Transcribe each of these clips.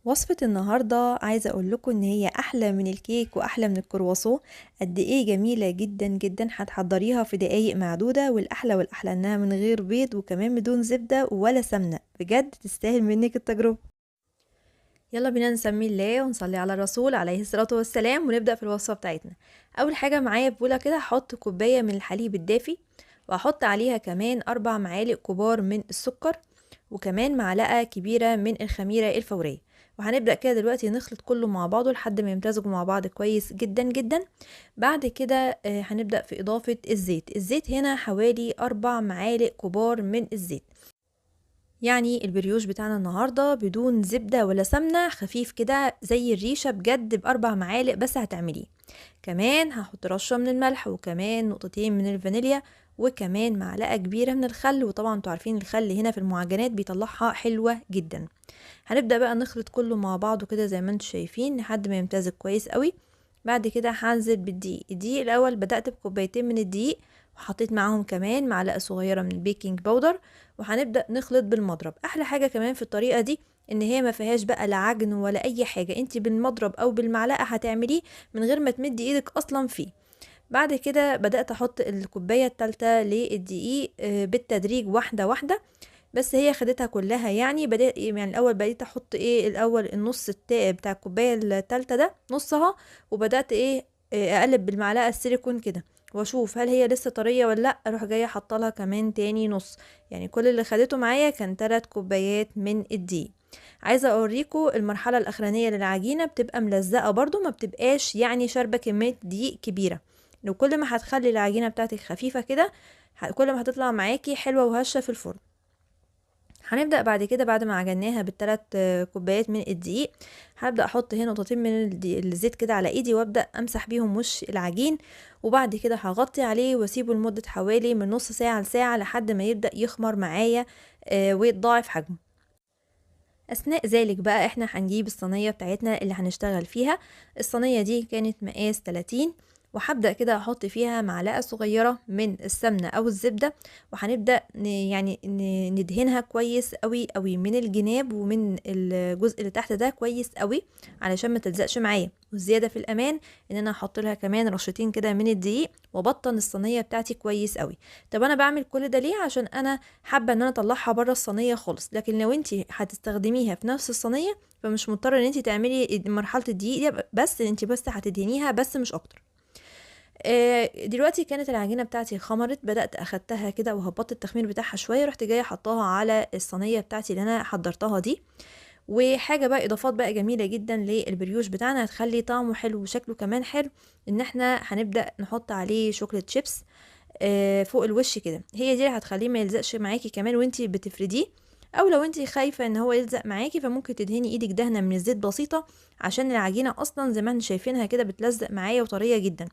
وصفة النهاردة عايزة اقول لكم ان هي احلى من الكيك واحلى من الكرواسون. قد ايه جميلة جدا جدا، هتحضريها في دقايق معدودة، والاحلى والاحلى انها من غير بيض وكمان بدون زبدة ولا سمنة. بجد تستاهل منك التجربة. يلا بينا نسمي الله ونصلي على الرسول عليه الصلاة والسلام ونبدأ في الوصفة بتاعتنا. اول حاجة معايا في بولة كده هحط كوباية من الحليب الدافي، وهحط عليها كمان 4 معالق كبار من السكر، وكمان معلقة كبيرة من الخميرة الفورية. وهنبدأ كده دلوقتي نخلط كله مع بعضه لحد ما يمتزجوا مع بعض كويس جدا جدا. بعد كده هنبدأ في إضافة الزيت. الزيت هنا حوالي 4 معالق كبار من الزيت. يعني البريوش بتاعنا النهاردة بدون زبدة ولا سمنة، خفيف كده زي الريشة بجد، ب4 معالق بس هتعمليه. كمان هحط رشة من الملح، وكمان نقطتين من الفانيليا، وكمان معلقة كبيرة من الخل. وطبعا انتوا عارفين الخل هنا في المعجنات بيطلعها حلوة جدا. هنبدأ بقى نخلط كله مع بعضه كده زي ما انتوا شايفين لحد ما يمتزج كويس قوي. بعد كده هنزل بالدقيق. الدقيق الاول بدأت بكوبايتين من الدقيق، وحطيت معاهم كمان معلقة صغيرة من ال baking powder، وهنبدأ نخلط بالمضرب. احلى حاجة كمان في الطريقة دي ان هي ما فيهاش بقى لا عجن ولا اي حاجة، انتي بالمضرب او بالمعلقة هتعمليه من غير ما تمدي ايدك اصلا فيه. بعد كده بدأت احط الكوباية التالتة للدقيق، بالتدريج واحدة واحدة، بس هي خدتها كلها. يعني بدأت يعني الاول بديت احط ايه الاول النص بتاع الكوباية التالتة ده نصها، وبدأت اقلب بالمعلقة السيليكون كده واشوف هل هي لسه طرية ولا لا، اروح جاية حاطه لها كمان تاني نص. يعني كل اللي خدته معايا كان 3 كوبايات من الدقيق. عايزه اوريكم المرحلة الاخرانية للعجينه، بتبقى ملزقه برضو، ما بتبقاش شاربه كمية دقيق كبيرة. لو كل ما هتخلي العجينة بتاعتك خفيفة كده، كل ما هتطلع معاكي حلوة وهشه في الفرن. هنبدأ بعد كده بعد ما عجناها بالتلات كوبايات من الدقيق، هبدأ احط هنا نقطتين من الزيت كده على ايدي، وابدأ امسح بيهم وش العجين. وبعد كده هغطي عليه واسيبه لمدة حوالي من نص ساعة لساعة لحد ما يبدأ يخمر معايا، ويتضاعف حجمه. اثناء ذلك بقى احنا هنجيب الصينية بتاعتنا اللي هنشتغل فيها. الصينية دي كانت مقاس 30، وهبدأ كده احط فيها معلقة صغيرة من السمنة او الزبدة، وهنبدأ ندهنها كويس قوي قوي من الجناب ومن الجزء اللي تحت ده كويس قوي علشان ما تلزقش معايا. والزيادة في الامان ان انا هحط لها كمان رشتين كده من الدقيق وابطن الصينية بتاعتي كويس قوي. طب انا بعمل كل ده ليه؟ عشان انا حابة ان انا اطلعها بره الصينية خالص، لكن لو انتي هتستخدميها في نفس الصينية فمش مضطرة ان انتي تعملي مرحلة الدقيق دي، بس انتي بس هتدهنيها بس مش اكتر. دلوقتي كانت العجينة بتاعتي خمرت، بدأت اخدتها كده وهبطت التخمير بتاعها شوية، رحت جاية حطاها على الصينية بتاعتي اللي انا حضرتها دي. وحاجة بقى اضافات بقى جميلة جدا للبريوش بتاعنا هتخلي طعمه حلو وشكله كمان حلو، ان احنا هنبدأ نحط عليه chocolate chips، فوق الوش كده. هي دي اللي هتخليه ما يلزقش معاكي كمان وانتي بتفرديه، او لو انتي خايفة ان هو يلزق معاكي فممكن تدهني ايدك دهنة من الزيت بسيطة، عشان العجينة اصلا زي ما انتم شايفينها كده بتلزق معايا وطرية جدا.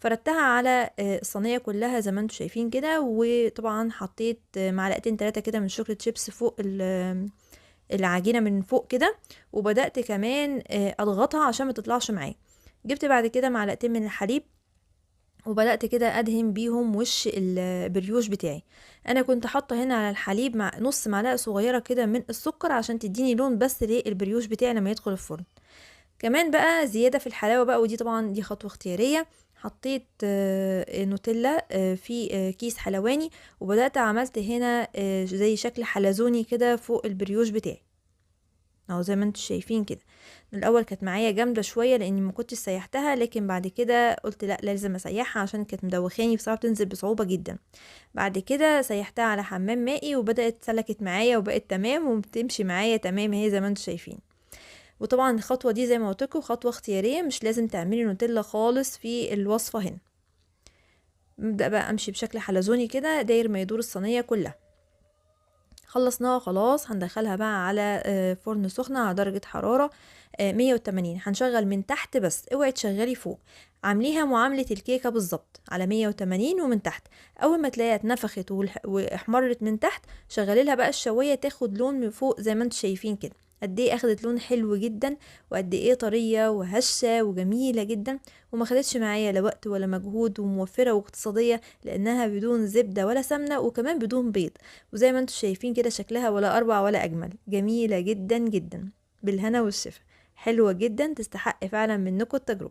فردتها على الصينية كلها زي ما انتم شايفين كده، وطبعا حطيت معلقتين 3 كده من chocolate chips فوق العجينة من فوق كده، وبدأت كمان اضغطها عشان ما تطلعش معايا. جبت بعد كده معلقتين من الحليب وبدأت كده ادهن بيهم وش البريوش بتاعي. انا كنت حاطه هنا على الحليب مع نص معلقه صغيرة كده من السكر عشان تديني لون بس للبريوش بتاعي لما يدخل الفرن. كمان بقى زيادة في الحلاوة بقى، ودي طبعا دي خطوة اختيارية، حطيت نوتيلا في كيس حلواني، وبدأت عملت هنا زي شكل حلزوني كده فوق البريوش بتاعي اهو زي ما انتم شايفين كده. الاول كانت معايا جامدة شوية لاني ما كنتش سيحتها، لكن بعد كده قلت لا لازم اسيحها عشان كانت مدوخاني بصراحة، بتنزل بصعوبة جدا. بعد كده سيحتها على حمام مائي وبدات سلكت معايا وبقت تمام وبتمشي معايا تمام اهي زي ما انتم شايفين. وطبعا الخطوة دي زي ما قلت لكم خطوة اختيارية، مش لازم تعملي نوتيلا خالص في الوصفة هنا. نبدا بقى امشي بشكل حلزوني كده داير ما يدور الصينية كلها. خلصناها خلاص، هندخلها بقى على فرن سخنة على درجة حرارة، 180. هنشغل من تحت بس، اوعي تشغلي فوق، عامليها معاملة الكيكة بالظبط على 180 ومن تحت. اول ما تلاقيها اتنفخت واحمرت من تحت شغلي لها بقى الشواية تاخد لون من فوق زي ما انتم شايفين كده. قد ايه اخدت لون حلو جدا، وقد ايه طرية وهشة وجميلة جدا، وما خدتش معايا لا وقت ولا مجهود، وموفرة واقتصادية لانها بدون زبدة ولا سمنة وكمان بدون بيض. وزي ما انتم شايفين كده شكلها ولا اروع ولا اجمل، جميلة جدا جدا. بالهنا والشفا. حلوة جدا، تستحق فعلا منكم التجربة.